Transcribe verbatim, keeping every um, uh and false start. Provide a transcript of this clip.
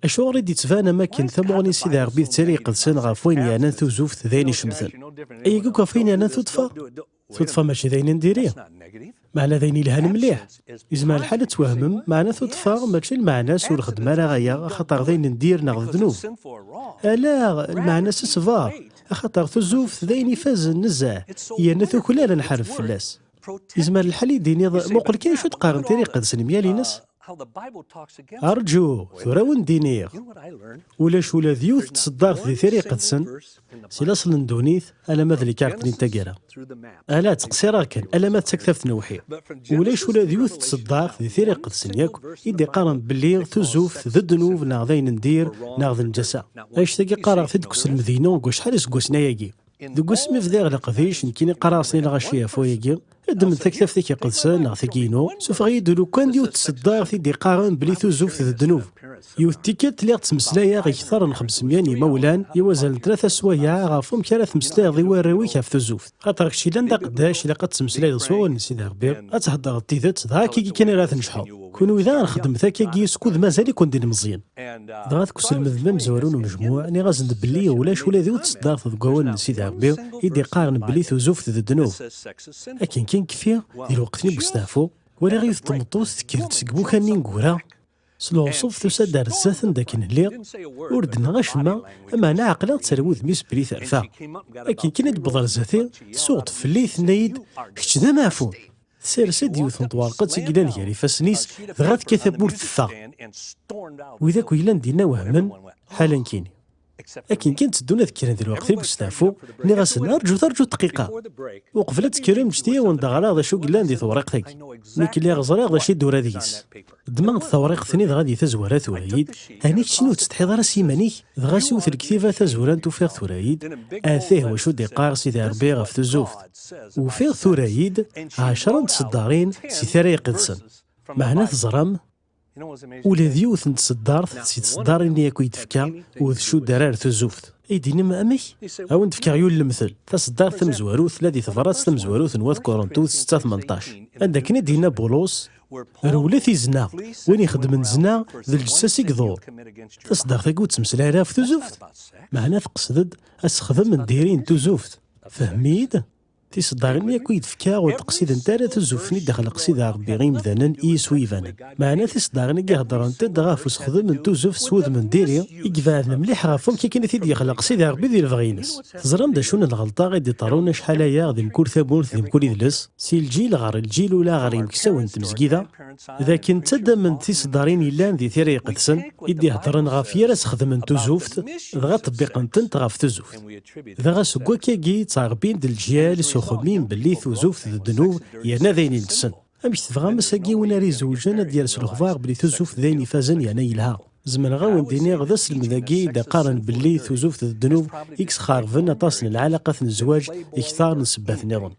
Acuɣer i d-ittban am akken tamuɣli n Sidi Ṛebbi d tira iqedsen ɣef wayen yeɛnan tuzuft d ayen icemten? Ayagi akk ɣef wayen yeɛnan tuṭṭfa? Tuṭṭfa mačči d ayen n diri, meɛna d ayen ilhan mliḥ. Yezmer lḥal ad twehmem, meɛna tuṭṭfa mačči lmeɛna-s ur nxeddem ara aya axaṭer d ayen n dir neɣ d ddnub. Ala, lmeɛna-s ṣṣber, axaṭer tuzuft d ayen ifazen nezzeh, yerna tuklal ad nḥareb fell-as. Yezmer lḥal i d-tiniḍ, muqel kan acu d-qqaren tira iqedsen mgal-ines? Rǧu, tura ad wen-d-iniɣ. Ulac ula d yiwet n tseddart di tira iqedsen, si laṣel n ddunit alamma d lkart-nni n taggara. Ala, ttqeṣṣireɣ kan, alamma d taktabt n uwḥi. Ulac ula d yiwet n tseddart di tira iqedsen yakk i d-iqqaren belli tuzuft d ddnub neɣ d ayen n dir neɣ d lǧasa. Annect-agi qqareɣ-t-id deg uselmed-inu deg wacḥal iseggasen ayagi. Deg wasmi bdiɣ leqdic, nekkini qqareɣ-asen i lɣaci ɣef wayagi, ddem-d taktabt-ik iqedsen neɣ tagi-inu, sufeɣ-iyi-d lukan d yiwet n tseddart i d-iqqaren belli tuzuft d ddnub. Yiwet tikkelt lliɣ ttmeslayeɣ i kter n xemsemya n yimawlan i wazal n tlata swayeɛ ɣef wamek ara tmeslayeḍ i warraw-ik ɣef tuzuft. Xaṭer kečč yellan d aqeddac, ilaq ad tmeslayeḍ s wawal n Sidi Ṛebbi, ad theddreḍ tidet, dɣa akkagi kan ara tnejḥeḍ. Kunwi daɣen xedmet akkagi skud mazal-iken d ilmeẓyen. Dɣa deg uselmed n umezwaru n umejmuɛ, nniɣ-asen-d belli ulac ula d yiwet n tseddart deg wawal n Sidi Ṛebbi i d-iqqaren belli tuzuft d ddnub. Akken kan kfiɣ, di lweqt-nni n usteɛfu, walaɣ yiwet n tmeṭṭut tekker-d seg imukan-nni ineggura, s leɣṣeb tusa-d ar zdat anda akken lliɣ, ur d-nniɣ acemma, ameɛna ɛeqleɣ-tt ar wudem-is belli terfa. Akken kan i d-tewweḍ ar zdat-i, tsuɣ-d fell-i, tenna-yi-d: "Kečč d ameɛfun!" Tessers-d yiwet n twerqet i yellan gar ifassen-is, dɣa tekka tawwurt teffeɣ. Wid akk yellan dinna wehmen, ḥala nekkini. Akken kan tteddun ad kkren di lweqt-nni n usteɛfu, nniɣ-asen: "Rǧut, rǧut dqiqa! Uqbel ad tekkrem, ǧǧet-iyi ad wen-d-ɣreɣ d acu yellan di tewriqt-agi. Nekk lliɣ ẓriɣ d acu i d-tura deg-s." Ddmeɣ-d tawriqt-nni dɣa di tazwara tura-yi-d, "Ɛni keččini ur tettsetḥiḍ ara s yiman-ik?" Dɣa s yiwet n lektiba tazurant ufiɣ tura-yi-d, atah wacu d-iqqar Sidi Ṛebbi ɣef tuzuft. Ufiɣ tura-yi-d ɛecra n tseddarin si tira iqedsen. Meɛna teẓram, ula d yiwet n tseddart si tseddarin-nni akk i d-tefka ur tcudd ara ar tuzuft. Ay d-inem amek? A wen-d-fkeɣ yiwen lemtel. Taseddart tamezwarut tella di tebrat tamezwarut n wat Kuṛentu setta tmenṭac, anda akken i d-yenna Bulus: "Rewlet i zna, win ixeddmen zna d lǧessas i iḍur." Taseddart-agi ur tettmeslay ara ɣef tuzuft, meɛna teqsed-d asexdem n diri n tuzuft. Fehmi-d? Tiseddarin yakk i d-fkiɣ ur d-qsident ara tuzuft-nni d-ixleq Sidi Ṛebbi i yimdanen i yiswi ibanen. Meɛna tiseddarin-agi heddrent-d ɣef usexdem n tuzuft s wudem n diri i ibeɛden mliḥ ɣef wamek akken i t-id-yexleq Sidi Ṛebbi di lebɣi-ines. Teẓram d acu n lɣelṭa i d-iṭerrun acḥal aya di mkul tamurt, di mkul idles, si lǧil ɣer lǧil, ula ɣer yimeksawen n tmezgida, d akken ttaddamen-d tiseddarin yellan di tira iqedsen i d-iheddren ɣef yir asexdem n tuzuft, dɣa ṭebbiqen-tent ɣef tuzuft. Dɣa seg wakkagi ttɛerbin-d leǧyal s uxemmim belli tuzuft d ddnub, yerna d ayen ineǧsen. Amek tebɣam ass-agi win ara izewǧen ad d-yers lexbar belli tuzuft d ayen ifazen yerna yelha? Zemreɣ a wen-d-iniɣ d aselmed-agi i d-qqaren belli tuzuft d ddnub i yesxerben aṭas n lɛalaqat n zzwaǧ iktar n ssebbat nniḍen.